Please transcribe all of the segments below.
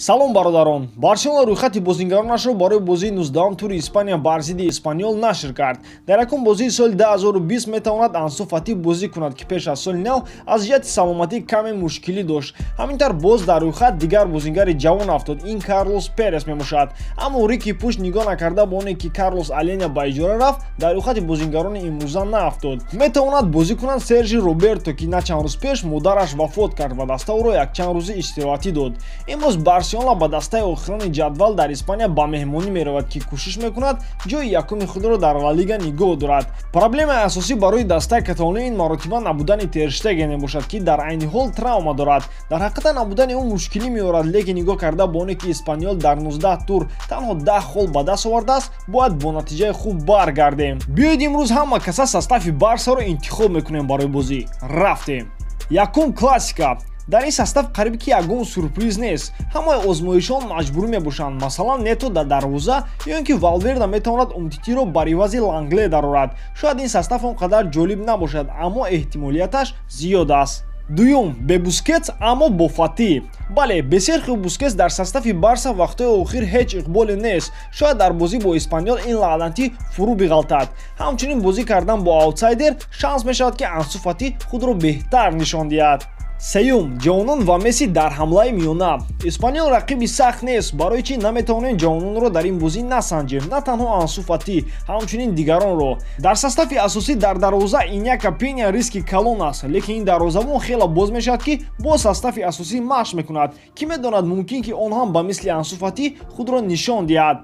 Салом, бародарон! Барселона рӯйхати бозингаронашро барои бозии 19 тури Испания бар зидди Эспаньол нашр кард. Дар якум бозии соли 2020 метавонад Ансу Фати бозӣ кунад, ки пеш аз соли нав аз ҷиҳати саломатӣ каме мушкилӣ дошт. Ҳамин тавр, боз дар рӯйхат дигар бозингари ҷавон афтод, ин Карлос Перес мебошад. Аммо Рики Пуш, нигоҳ накарда ба оне ки Карлос Аленя ба иҷора рафт, дар рӯйхати бозингарони имрӯза наафтод. Метавонад бозӣ кунанд Сержи Роберто, ки на чанд рӯз пеш модараш вафот кард ва даста ӯро якчанд рӯзи истироҳатӣ дод. Имрӯз Барселона ба дастаи охирони ҷадвал дар Испания ба меҳмонӣ меравад, ки кӯшиш мекунад ҷои якуми худро дар Ла Лига нигоҳ дорад. Проблемаи асосӣ барои дастаи каталонӣ ин маротиба набудани Терштеген мебошад, ки дар айни ҳол травма дорад. Дар ҳақиқат, набудани ӯ мушкилӣ меорад, лекин нигоҳ карда ба оне ки Эспаньол дар 19 тур танҳо 10 хол ба даст овардааст, бояд бо натиҷаи хуб баргардем. Биёед, имрӯз ҳама каса состави Барсаро интихоб мекунем барои бозӣ. Рафтем! Якум, классика. Дар ин состав қариб ки ягон сюрприз нест, ҳамаи озмоишон маҷбурӣ мебошанд. Масалан, Нето дар дарвоза ё ин ки Валверда метавонад Умтитиро бар ивази Лангле дарорад. Шояд ин состав он қадар ҷолиб набошад, аммо эҳтимолияташ зиёд аст. Дуюм, бе Бускетс, аммо бо Фати. Бале, бе Серхио Бускетс дар состави Барса вақтҳои охир ҳеҷ иқболе нест. Шояд дар бозӣ бо Эспаньол ин лаънатӣ фурӯ биғалтад. Ҳамчунин, бозӣ кардан бо аутсайдер шанс мешавад, ки Ансу Фати худро беҳтар нишон диҳад. Сеюм, ҷавонон ва Месси дар ҳамлаи миёна. Эспаньол рақиби сахт нест, барои чӣ наметавонем ҷавононро дар ин бозӣ насанҷем? На танҳо Ансу Фати, ҳамчунин дигаронро. Дар состави асосӣ дар дарвоза Иняка Пеня риски калон аст, лекин ин дарвозабон хеле боз мешавад, ки бо состави асосӣ машқ мекунад. Кӣ медонад, мумкин ки он ҳам ба мисли Ансу Фати худро нишон диҳад.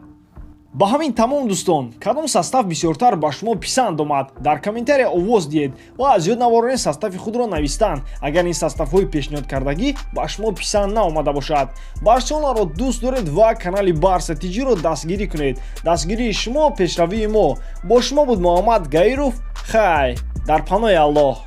Ба ҳамин тамом, дӯстон. Кадом состав бисёртар ба шумо писанд омад, дар комментария овоз диҳед ва аз ёд набароред состави худро навистан, агар ин составҳои пешниҳодкардагӣ ба шумо писанд наомада бошад. Барселонаро дӯст доред ва канали Барса Тиҷиро дастгирӣ кунед. Дастгирии шумо пешравии мо. Бо шумо буд Муҳаммад Гаиров. Хай, дар паноҳи Аллоҳ.